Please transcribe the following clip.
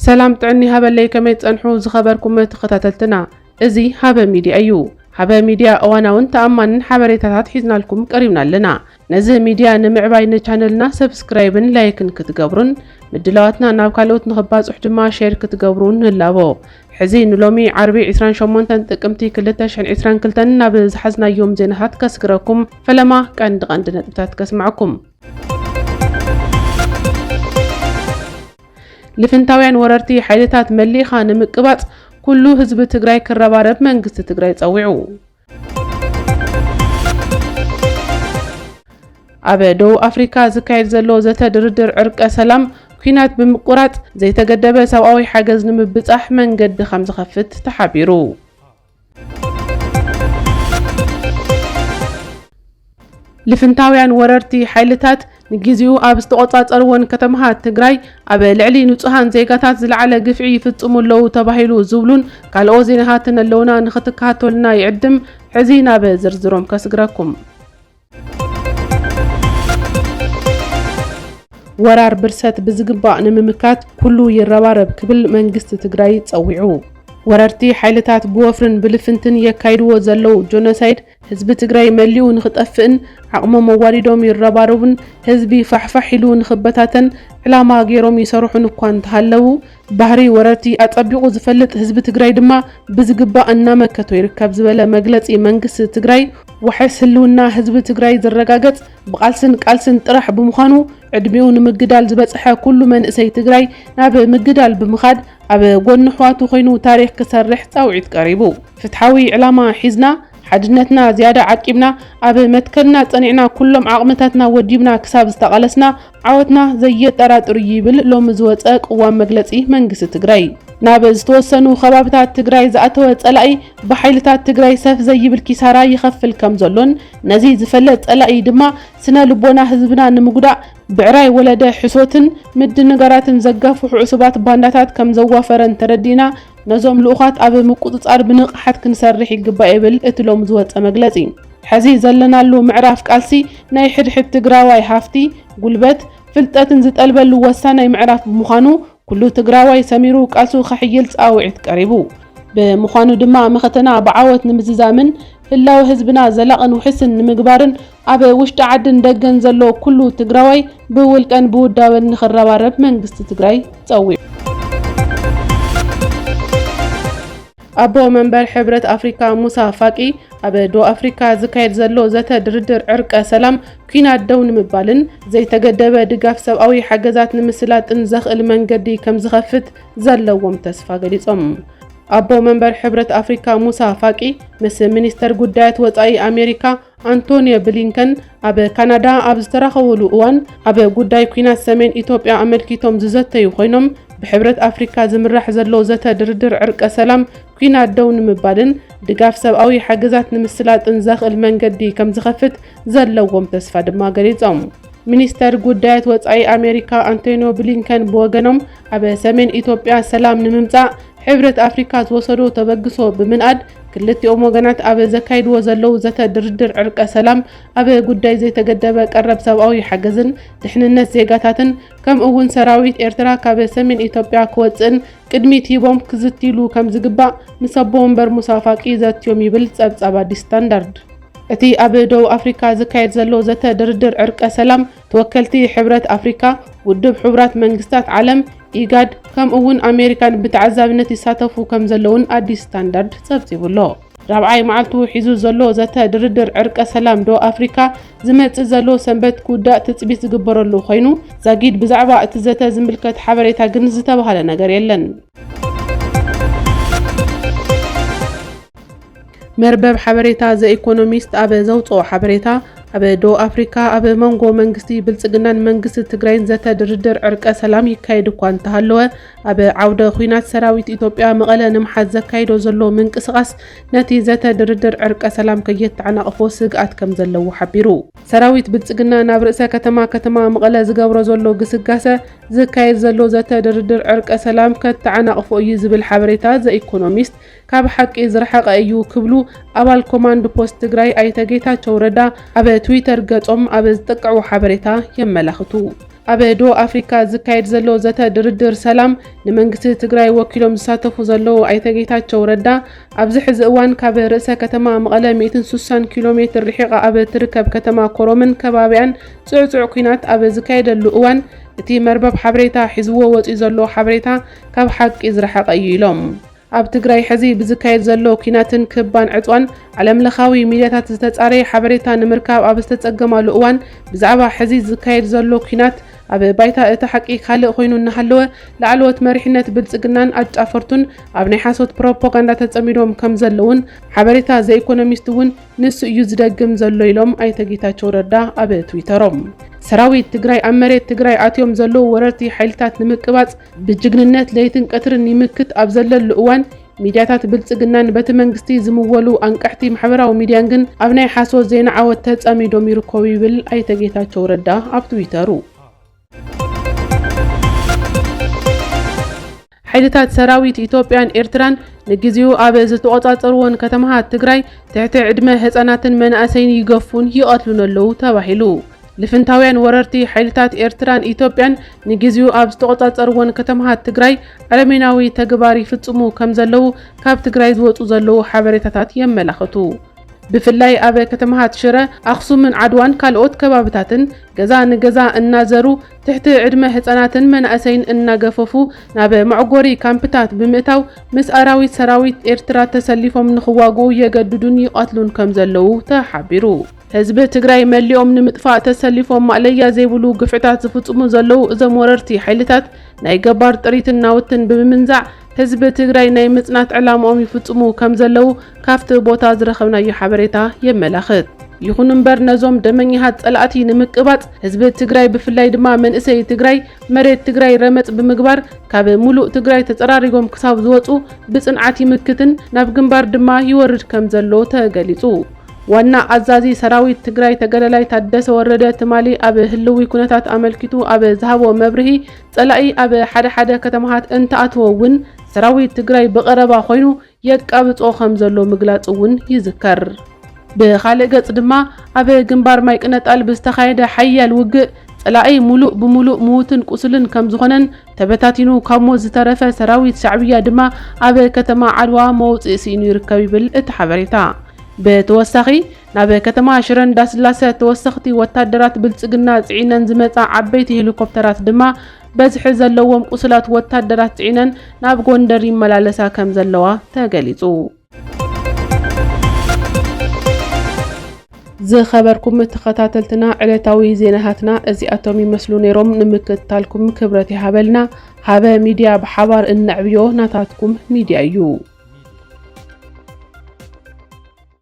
ሰላም ጥዕኒ ሃበለይ፣ ከመይ ትጸንሑ ዝኸበርኩም ተኸታተልትና? እዚ ሃበ ሚድያ እዩ። ሃበ ሚድያ እዋናውን ተኣማንን ሓበሬታታት ሒዝናልኩም ቀሪብና ኣለና። ነዚ ሚድያ ንምዕባይ ንቻነልና ሰብስክራይብን ላይክን ክትገብሩን ምድላዋትና ናብ ካልኦት ንኽባጽሕ ድማ ሼር ክትገብሩን ንላቦ። ሕዚ ንሎሚ ዓርቢ ዕስራን ሸሞንተን ጥቅምቲ ክልተ ሽሕን ዕስራን ክልተን ናብ ዝሓዝናዮም ዜናታት ከስግረኩም። ፈለማ ቀንዲ ቀንዲ ነጥብታት ከስማዕኩም። ልፍንታውያን ወረርቲ ሓይልታት መሊኻ ንምቅባጽ ኩሉ ህዝቢ ትግራይ ክረባረብ መንግስቲ ትግራይ ጸዊዑ። ኣብ ደቡብ ኣፍሪካ ዝካየድ ዘሎ ዘተ ድርድር ዕርቀ ሰላም፣ ኲናት ብምቁራጽ ዘይተገደበ ሰብኣዊ ሓገዝ ንምብጻሕ መንገዲ ከም ዝኸፍት ተሓቢሩ። ልፍንታውያን ወረርቲ ሓይልታት ንግዜኡ ኣብ ዝተቖጻጸርወን ከተማታት ትግራይ ኣብ ልዕሊ ንጹሃን ዜጋታት ዝለዓለ ግፍዒ ይፍጽሙ ኣለዉ ተባሂሉ ዝብሉን ካልኦት ዜናታትን ኣለዉና፣ ንኽትከታተሉና ይዕድም። ሕዚ ናብ ዝርዝሮም ከስግረኩም። ወራር ብርሰት ብዝግባእ ንምምካት ኩሉ ይረባረብ ክብል መንግስቲ ትግራይ ጸዊዑ። ወረርቲ ሓይልታት ብወፍርን ብልፍንትን የካይድዎ ዘለዉ ጆኖሳይድ ህዝቢ ትግራይ መሊኡ ንኽጠፍእን ዓቕሞም ኣዋዲዶም ይረባረቡን ህዝቢ ፋሕፋሕ ኢሉ ንኽበታተን ዕላማ ገይሮም ይሰርሑን እኳ እንተሃለዉ፣ ባህሪ ወረርቲ ኣጸቢቑ ዝፈልጥ ህዝቢ ትግራይ ድማ ብዝግባእ እናመከቶ ይርከብ ዝበለ መግለጺ መንግስቲ ትግራይ፣ ዋሕስ ህልውና ህዝቢ ትግራይ ዝረጋገጽ ብቓልስን ቃልስን ጥራሕ ብምዃኑ፣ ዕድሚኡ ንምግዳል ዝበጽሐ ኩሉ መንእሰይ ትግራይ ናብ ምግዳል ብምኻድ ኣብ ጎኒ ኣሕዋቱ ኮይኑ ታሪኽ ክሰርሕ ጻውዒት ቀሪቡ። ፍትሓዊ ዕላማ ሒዝና ሓድነትና ዝያዳ ዓቂብና ኣብ መትከልና ጸኒዕና ኩሎም ዓቕምታትና ወዲብና ክሳብ ዝተቓለስና ዓወትና ዘየጠራጥር እዩ ይብል ሎሚ ዝወጸ ቅዋም መግለጺ መንግስቲ ትግራይ። ናብ ዝተወሰኑ ከባብታት ትግራይ ዝኣተወ ጸላኢ ብሓይልታት ትግራይ ሰፍ ዘይብል ኪሳራ ይኸፍል ከም ዘሎን ነዚ ዝፈለጥ ጸላኢ ድማ ስነ ልቦና ህዝብና ንምጉዳእ ብዕራይ ወለደ ሕሶትን ምድንጋራትን ዘጋፍሑ ዕሱባት ባንዳታት ከም ዘዋፈረን ተረዲእና ነዞም ልኡኻት ኣብ ምቁጽጻር ብንቕሓት ክንሰርሕ ይግባእ ይብል እቲ ሎም ዝወጸ መግለጺ። ሕዚ ዘለናሉ ምዕራፍ ቃልሲ ናይ ሕድሕድ ትግራዋይ ሃፍቲ፣ ጉልበት፣ ፍልጠትን ዝጠልበሉ ወሳናይ ምዕራፍ ብምዃኑ ኩሉ ትግራዋይ ሰሚሩ ቃልሱ ከሕይል ጻውዒት ቀሪቡ። ብምዃኑ ድማ መኸተና ብዓወት ንምዝዛምን ህላወ ህዝብና ዘላቕን ውሕስን ንምግባርን ኣብ ውሽጢ ዓድን ደገን ዘሎ ኩሉ ትግራዋይ ብውልቀን ብውዳበን ንኽረባረብ መንግስቲ ትግራይ ጸዊዑ። ኣቦ መንበር ሕብረት ኣፍሪካ ሙሳ ፋቂ ኣብ ደቡብ ኣፍሪካ ዝካየድ ዘሎ ዘተ ድርድር ዕርቀ ሰላም ኲናት ደው ንምባልን ዘይተገደበ ድጋፍ ሰብኣዊ ሓገዛት ንምስላጥን ዘኽእል መንገዲ ከም ዝኸፍት ዘለዎም ተስፋ ገሊጾም። ኣቦ መንበር ሕብረት ኣፍሪካ ሙሳ ፋቂ ምስ ሚኒስተር ጉዳያት ወጻኢ ኣሜሪካ ኣንቶኒዮ ብሊንከን ኣብ ካናዳ ኣብ ዝተራኸቡሉ እዋን ኣብ ጉዳይ ኲናት ሰሜን ኢትዮጵያ ኣመልኪቶም ዝዘተዩ ኮይኖም፣ ብሕብረት ኣፍሪካ ዝምራሕ ዘሎ ዘተ ድርድር ዕርቀ ሰላም ኲናት ደው ንምባልን ድጋፍ ሰብኣዊ ሓገዛት ንምስላጥን ዘኽእል መንገዲ ከም ዝኸፍት ዘለዎም ተስፋ ድማ ገሊጾም። ሚኒስተር ጉዳያት ወጻኢ ኣሜሪካ ኣንቶኒዮ ብሊንከን ብወገኖም ኣብ ሰሜን ኢትዮጵያ ሰላም ንምምጻእ ሕብረት ኣፍሪካ ዝወሰዶ ተበግሶ ብምንኣድ ክልቲኦም ወገናት ኣብ ዘካይድዎ ዘለዉ ዘተ ድርድር ዕርቀ ሰላም ኣብ ጉዳይ ዘይተገደበ ቀረብ ሰብኣዊ ሓገዝን ድሕንነት ዜጋታትን ከምኡ እውን ሰራዊት ኤርትራ ካብ ሰሜን ኢትዮጵያ ክወፅእን ቅድሚት ሂቦም ክዝትይሉ ከም ዝግባእ ምስ ኣቦ ወንበር ሙሳ ፋቂ ዘትዮም ይብል ጸብጻብ ኣዲስ ስታንዳርድ። እቲ ኣብ ደቡብ ኣፍሪካ ዝካየድ ዘሎ ዘተ ድርድር ዕርቀ ሰላም ተወከልቲ ሕብረት ኣፍሪካ፣ ውድብ ሕቡራት መንግስታት ዓለም፣ ኢጋድ፣ ከምኡ እውን ኣሜሪካን ብተዓዛብነት ይሳተፉ ከም ዘለውን ኣዲስ ስታንዳርድ ጸብጺቡ ኣሎ። ራብዓይ መዓልቱ ሒዙ ዘሎ ዘተ ድርድር ዕርቀ ሰላም ደቡብ ኣፍሪካ ዝመጽእ ዘሎ ሰንበት ክውዳእ ትጽቢት ዝግበረሉ ኮይኑ፣ ዛጊድ ብዛዕባ እቲ ዘተ ዝምልከት ሓበሬታ ግን ዝተባህለ ነገር የለን። መርበብ ሓበሬታ ዘ ኢኮኖሚስት ኣብ ዘውፅኦ ሓበሬታ፣ ኣብ ደቡብ ኣፍሪካ ኣብ መንጎ መንግስቲ ብልጽግናን መንግስቲ ትግራይን ዘተ ድርድር ዕርቀ ሰላም ይካየድ እኳ እንተሃለወ፣ ኣብ ዓውደ ኹናት ሰራዊት ኢትዮጵያ መቐለ ንምሓዝ ዘካይዶ ዘሎ ምንቅስቓስ ነቲ ዘተ ድርድር ዕርቀ ሰላም ከየተዓናቕፎ ስግኣት ከም ዘለዎ ሓቢሩ። ሰራዊት ብልጽግና ናብ ርእሰ ከተማ ከተማ መቐለ ዝገብሮ ዘሎ ግስጋሰ ዝካየድ ዘሎ ዘተ ድርድር ዕርቀ ሰላም ከተዓናቕፎ እዩ ዝብል ሓበሬታ ዘኢኮኖሚስት ካብ ሓቂ ዝረሓቐ እዩ ክብሉ ኣባል ኮማንድ ፖስት ትግራይ ኣይተ ጌታቸው ረዳ ኣብ ትዊተር ገጾም ኣብ ዝጠቅዕዎ ሓበሬታ የመላኽቱ። ኣብ ደቡብ ኣፍሪካ ዝካየድ ዘሎ ዘተ ድርድር ሰላም ንመንግስቲ ትግራይ ወኪሎም ዝሳተፉ ዘለዉ ኣይተ ጌታቸው ረዳ ኣብዚ ሕዚ እዋን ካብ ርእሰ ከተማ መቐለ ሚእትን ስሳን ኪሎ ሜትር ርሒቓ ኣብ ትርከብ ከተማ ኮረምን ከባቢኣን ጽዕጹዕ ኲናት ኣብ ዝካየደሉ እዋን እቲ መርበብ ሓበሬታ ሒዝዎ ወፂኡ ዘሎ ሓበሬታ ካብ ሓቂ ዝረሓቐ እዩ ኢሎም። ኣብ ትግራይ ሕዚ ብዝካየድ ዘሎ ኲናትን ክባን ዕፅዋን ዓለምለኻዊ ሚድያታት ዝተፃረየ ሓበሬታ ንምርካብ ኣብ ዝተፀገማሉ እዋን ብዛዕባ ሕዚ ዝካየድ ዘሎ ኲናት ኣብ ባይታ እቲ ሓቂ ካልእ ኮይኑ እናሃለወ ላዕለዎት መሪሕነት ብልፅግናን ኣጫፈርቱን ኣብ ናይ ሓሶት ፕሮፓጋንዳ ተፀሚዶም ከም ዘለውን ሓበሬታ ዘኢኮኖሚስት እውን ንሱ እዩ ዝደግም ዘሎ ኢሎም ኣይተ ጌታቸው ረዳ ኣብ ትዊተሮም። ሰራዊት ትግራይ ኣብ መሬት ትግራይ ኣትዮም ዘለዉ ወረርቲ ሓይልታት ንምቅባጽ ብጅግንነት ለይትን ቀትርን ይምክት ኣብ ዘለሉ እዋን ሚድያታት ብልጽግናን በቲ መንግስቲ ዝምወሉ ኣንቀሕቲ ማሕበራዊ ሚድያን ግን ኣብ ናይ ሓሶት ዜና ዓወት ተጸሚዶም ይርከቡ ይብል ኣይተ ጌታቸው ረዳ ኣብ ትዊተሩ። ሓይልታት ሰራዊት ኢትዮጵያን ኤርትራን ንግዜኡ ኣብ ዝተቖጻጸርዎን ከተማታት ትግራይ ትሕቲ ዕድመ ህጻናትን መናእሰይን ይገፉን ይቐትሉን ኣለዉ ተባሂሉ። ልፍንታውያን ወረርቲ ሓይልታት ኤርትራን ኢትዮጵያን ንግዜኡ ኣብ ዝተቖጻጸርዎን ከተማታት ትግራይ ኣረሜናዊ ተግባር ይፍጽሙ ከም ዘለዉ ካብ ትግራይ ዝወጹ ዘለዉ ሓበሬታታት የመላኽቱ። ብፍላይ ኣብ ከተማታት ሽረ፣ ኣኽሱምን ዓድዋን ካልኦት ከባብታትን ገዛ ንገዛ እናዘሩ ትሕቲ ዕድመ ህጻናትን መናእሰይን እናገፈፉ ናብ መዕጎሪ ካምፕታት ብምእታው ምስ ኣራዊት ሰራዊት ኤርትራ ተሰሊፎም ንኽዋግኡ የገድዱን ይቐትሉን ከም ዘለዉ ተሓቢሩ። ህዝቢ ትግራይ መሊኦም ንምጥፋእ ተሰሊፎም ማእለያ ዘይብሉ ግፍዕታት ዝፍጽሙ ዘለዉ እዞም ወረርቲ ሓይልታት ናይ ገባር ጥሪትን ናውትን ብምምንዛዕ ህዝቢ ትግራይ ናይ ምጽናት ዕላምኦም ይፍጽሙ ከም ዘለዉ ካብቲ ቦታ ዝረኸብናዮ ሓበሬታ የመላኽት። ይኹን እምበር ነዞም ደመኛታት ጸላእቲ ንምቅባጽ ህዝቢ ትግራይ ብፍላይ ድማ መንእሰይ ትግራይ መሬት ትግራይ ረመጽ ብምግባር ካብ ሙሉእ ትግራይ ተጸራሪጎም ክሳብ ዝወጹ ብጽንዓት ይምክትን ናብ ግንባር ድማ ይወርድ ከም ዘሎ ተገሊጹ። ዋና ኣዛዚ ሰራዊት ትግራይ ተጋዳላይ ታደሰ ወረደ ትማሊ ኣብ ህልዊ ኩነታት ኣመልኪቱ ኣብ ዝሃቦ መብርሂ ጸላኢ ኣብ ሓደ ሓደ ከተማታት እንተኣትወ እውን ሰራዊት ትግራይ ብቐረባ ኮይኑ የቃብጾ ከም ዘሎ ምግላጹ እውን ይዝከር። ብኻልእ ገጽ ድማ ኣብ ግንባር ማይ ቅነጣል ብዝተኻየደ ሓያል ውግእ ጸላኢ ሙሉእ ብሙሉእ ምዉትን ቁስልን ከም ዝኾነን ተበታቲኑ ካብ ሞት ዝተረፈ ሰራዊት ሻዕብያ ድማ ኣብ ከተማ ዓድዋ መውጽኢ ስኢኑ ይርከብ ይብል እቲ ሓበሬታ። ብተወሳኺ ናብ ከተማ ሽረ እንዳስላሰ ተወሰኽቲ ወታደራት ብልጽግና ጽዒነን ዝመጻ ዓበይቲ ሄሊኮፕተራት ድማ በዝሒ ዘለዎም ቁስላት ወታደራት ጽዒነን ናብ ጎንደር ይመላለሳ ከም ዘለዋ ተገሊጹ። ዝኸበርኩም ተኸታተልትና ዕለታዊ ዜናታትና እዚኣቶም ይመስሉ ነይሮም። ንምክትታልኩም ክብረት ይሃበልና። ሃበ ሚድያ ብሓባር እነዕብዮ ናታትኩም ሚድያ እዩ።